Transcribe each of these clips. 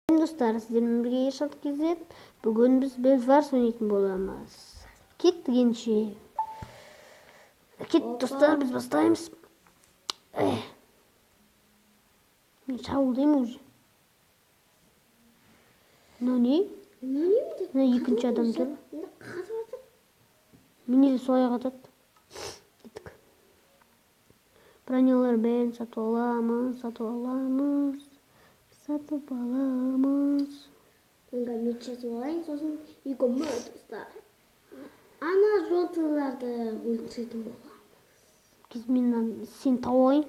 Достар, сіздермен бірге Ершат KZ. Бүгін біз Bedwars ойнайтын боламыз. Кеттік ендеше. Кеттік, достар, біз бастаймыз. Мен шабуылдаймын уже. Мынау не? Мына екінші адам тұр. Мені де солай қатады. Кеттік. Бронялар бәрін сатып аламыз, сатып аламыз. Сатып аламыз. Мен меч сатып алайын, сосын екеуміз, достар. Ана желтыйларды өлтіретін боламыз. Біз мен сен тауып алайын.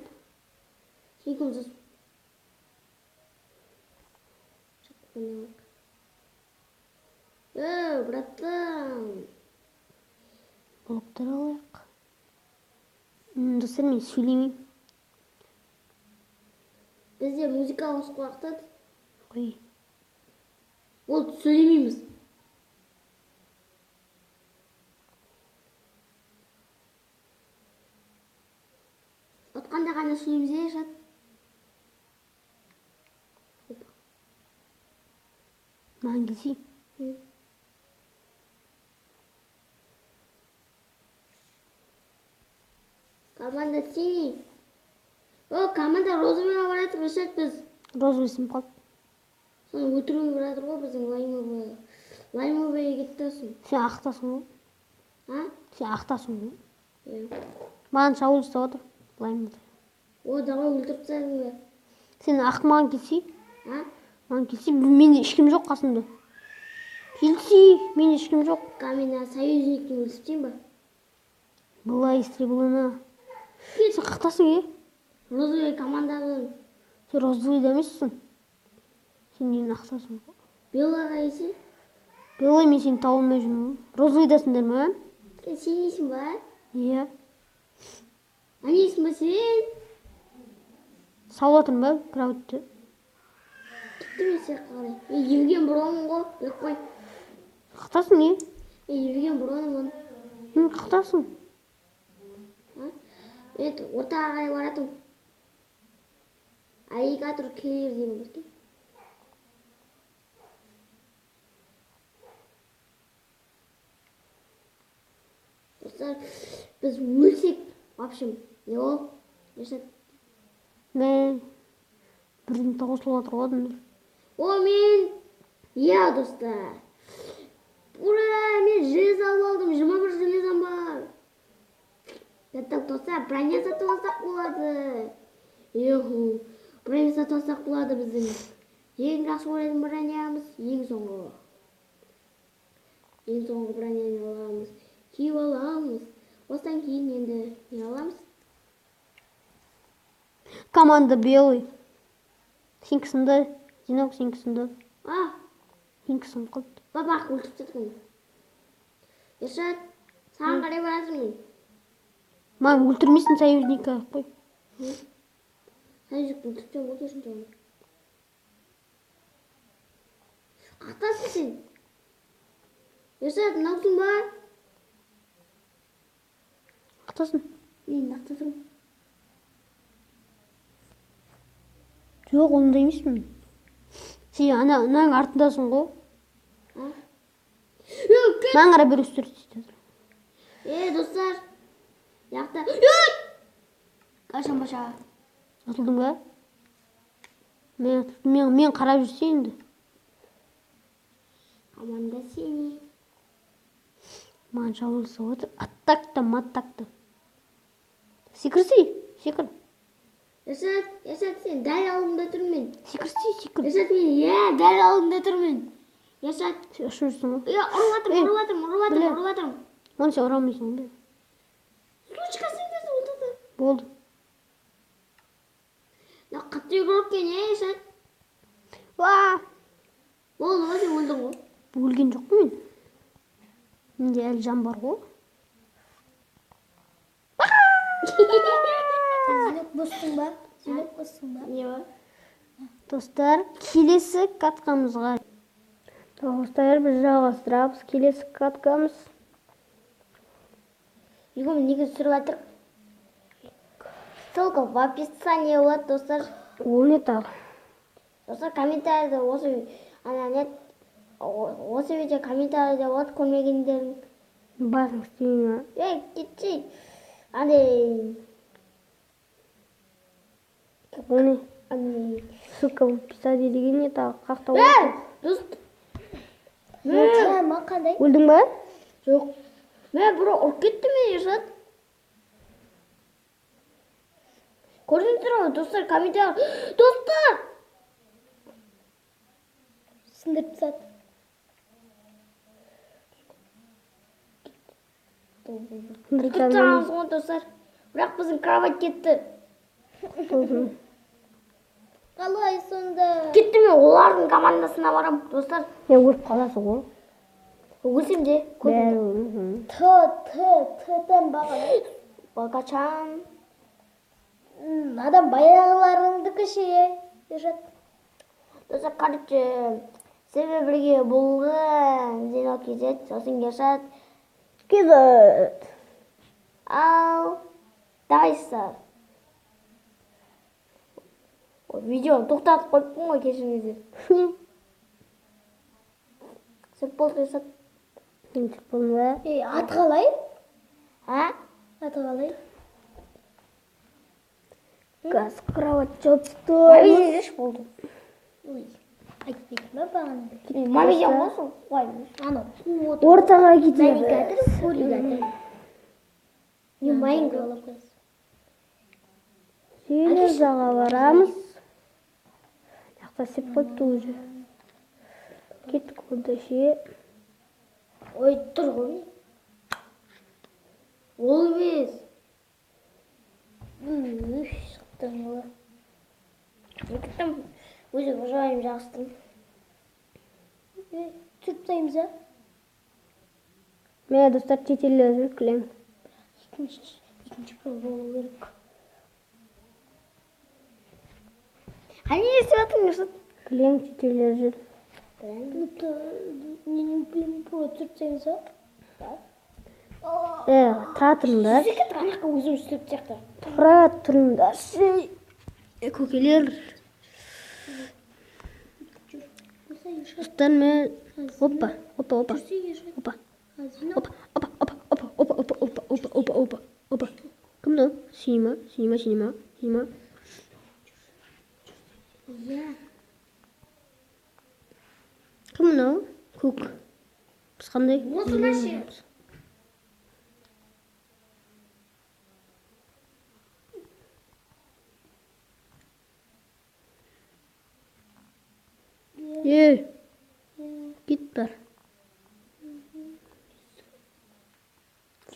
Екеуміз. Братан. Блоктар алайық. Достар, мен сөйлемеймін. Бізде музыка қосып қояқтады. Қой. Ол сөйлемейміз. Отқанда ғана сөйлейміз, е, Жат? Маған келсей. Команда синий. О, команда розовыйға баратыр, Рашат, біз. Розовый сынып қалды. Соны өлтіруге баратыр ғой біздің лаймовый. Лаймовый кетті сосын. Сен ақтасың ғой. А? Сен ақтасың ғой. Иә. Маған шабуыл ұстап отыр. Лаймовый. О, давай өлтіріп тастадың ба? Сен ақ маған келсей. А? Маған келсей, менде ешкім жоқ қасымда. Келсей, менде ешкім жоқ. Камена союзникті өлтіріп тастайын ба? Былай истреблена. Сен қақтасың, е? Розовый команданың. Сен розовыйда емессің. Сен нені ақтасың? Белыйға келсе? Белый, мен сені таба алмай жүрмін. Розовыйдасыңдар ма? Сен синийсің ба? Иә. Анейсің ба сен? Салып жатырмын ба кроватьты? Кетті мен сен қарай. Мен Евген Бронмын ғой, біліп қой. Қақтасың, е? Мен Евген Бронмын. Мен қақтасың. А? Мен ортаға қарай баратырмын. Аллигатор келер деген бар екен. Достар, біз өлсек, в общем, не ол? Ершат. Мә, бірден қосылып жатыр ғой адамдар. О, мен, иә, достар. Ура, мен железо алып алдым, 21 железом бар. Так, достар, броня сатып алсақ болады. Еху, броня сатып алсақ болады біздің. Ең жақсы көретін бронямыз, ең соңғы. Ең соңғы броняны аламыз. Киіп аламыз. Осыдан кейін енді не аламыз? Команда белый. Сенікі сынды. Зинок, сенікі сынды. А? Сенікі сынып қалды. Бабақ өлтіріп тастадық оны. Ершат, саған қарай баратырмын. Маған өлтірмейсің, союзника қой. Союзникті өлтіріп тастадым ғой, кешірім сұраймын. Қақтасың сен. Ершат, мынаусың ба? Қақтасың. Мен ақтасың. Жоқ, ондай емеспін. Сен ананың артындасың ғой. А? Маған қарай бір үстірт істеді. Е, достар. Яқта. Қашан баша? Ұтылдың ба? Мен қарап жүрсе енді. Команда синий. Маған шабуыл жасап отыр. Аттакты, маттакты. Секірсей, секір. Ершат, Ершат, сен дәл алдыңда тұрмын мен. Секірсей, секір. Ершат, мен, иә, дәл алдыңда тұрмын. Ершат. Сен ұшып жүрсің ғой. Иә, ұрып жатырмын, ұрып жатырмын, ұрып жатырмын, ұрып жатырмын. Оны сен ұра алмайсың ғой. Сучка, сен де өлтірді. Болды. Мына қатты игрок екен, е, Ершат. Уа! Болды ғой, сен өлдің ғой. Өлген жоқпын мен. Менде әлі жан бар ғой. Сөйлеп бостың ба? Сөйлеп бостың ба? Не бар? Достар, келесі каткамызға. Достар, біз жалғастырамыз. Келесі каткамыз. Екеуміз неге түсіріп жатырық? Ссылка в описании болады, достар. Ол не тағы? Достар, комментарийде осы ана не осы видео комментарийде болады көрмегендерің. Басың істемей ма? Ей, кетші. Андай Ол не? андай. Ссылка в описании деген не тағы? Қақта Ей, дос. Мә, ма қандай? Өлдің ба? Жоқ. Мә, біреу ұрып кетті мені, Ершат. Көрдіңіздер ғой, достар, комментарий. Достар! Сындырып тастады. Кетті тастағанбыз ғой, достар. Бірақ біздің кровать кетті. Сосын. Қалай сонда? Кетті, мен олардың командасына барам, достар. Не, өліп қаласың ғой. Өлсем де көрдім. Бәрі мхм. Т, Т, Т-тан ба қалай? Бакачан. Адам баяғыларыңдікі ше, Ершат. Достар, короче, сізбен бірге болған Зейнол KZ, сосын Ершат. Кезет. Ал, давайсыздар. Ой, видеоны тоқтатып қойыппын ғой, кешіріңіздер. Сеп болды, Ершат. Мен түсіп болдым ба? Ей, аты қалай? А? Аты қалай? Газ кровать жауып тастаймыз. Мобильден болды. Ой, айтпайтын ба бағана? Мобильден ғой сол. Ой, Анау, қуып отыр. Ортаға кетеміз. Навигатор, фуригатор. Не, Майнкрафт. Железаға барамыз. Жақта істеп қойыпты уже. Кеттік онда ше. Ой, тұр ғой. Ол емес. Үш, шықтың ғой. Мен кеттім. Өзім жайым жақсытым. Ей, түсіріп тастаймыз а? Мә, достар, шетелдер жүр кілең. Екінші про болу керек. Қане, не істеп жатырсың, Ершат? Кілең шетелдер жүр. Не, блин, про түсіріп тастаймыз а? Тұра тұрыңдар. Сіз кеттік ана жаққа, өзім істеп сияқты. Тұра тұрыңдар. Көкелер. Достар, мә. Опа, опа, опа. Опа. Опа, опа, опа, опа, опа, опа, опа, опа, опа, опа, опа. Кім мынау? Синий ма? Синий ма, синий ма? Синий ма? Иә. Кім мынау? Көк. Біз қандай? Осы ше. Ей, кет бар.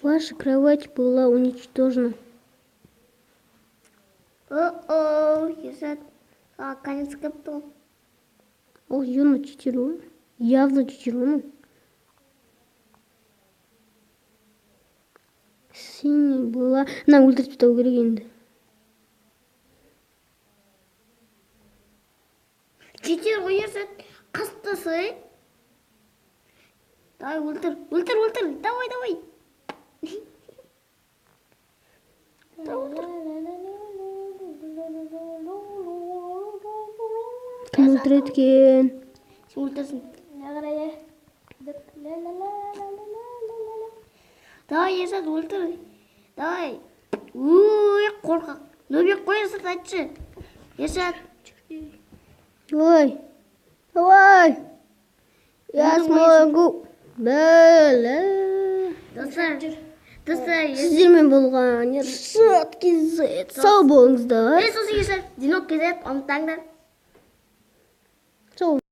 Ваша кровать была уничтожена. О-о, Ершат. А, конец кетті ғой. Ол явно читер ғой. Явно читер ғой. Синий была. Мына өлтіріп тастау керек енді. Читер ғой, Ершат. Қастысы. Давай, өлтір, өлтір, өлтір. Давай, давай. Кім өлтіреді екен? Сен өлтірсің. Не қарай? Ла-ла-ла-ла-ла-ла-ла-ла. Давай, Ершат, өлтір. Давай. Ой, қорқақ. Нөбек қой, Ершат, айтшы. Ершат. Давай. Давай. Я смогу. Бәле. Достар, достар, Ершат. Сіздермен болған Ершат KZ. Сау болыңыздар. Сосын Ершат, Динок KZ, ұмытпаңдар. Сау.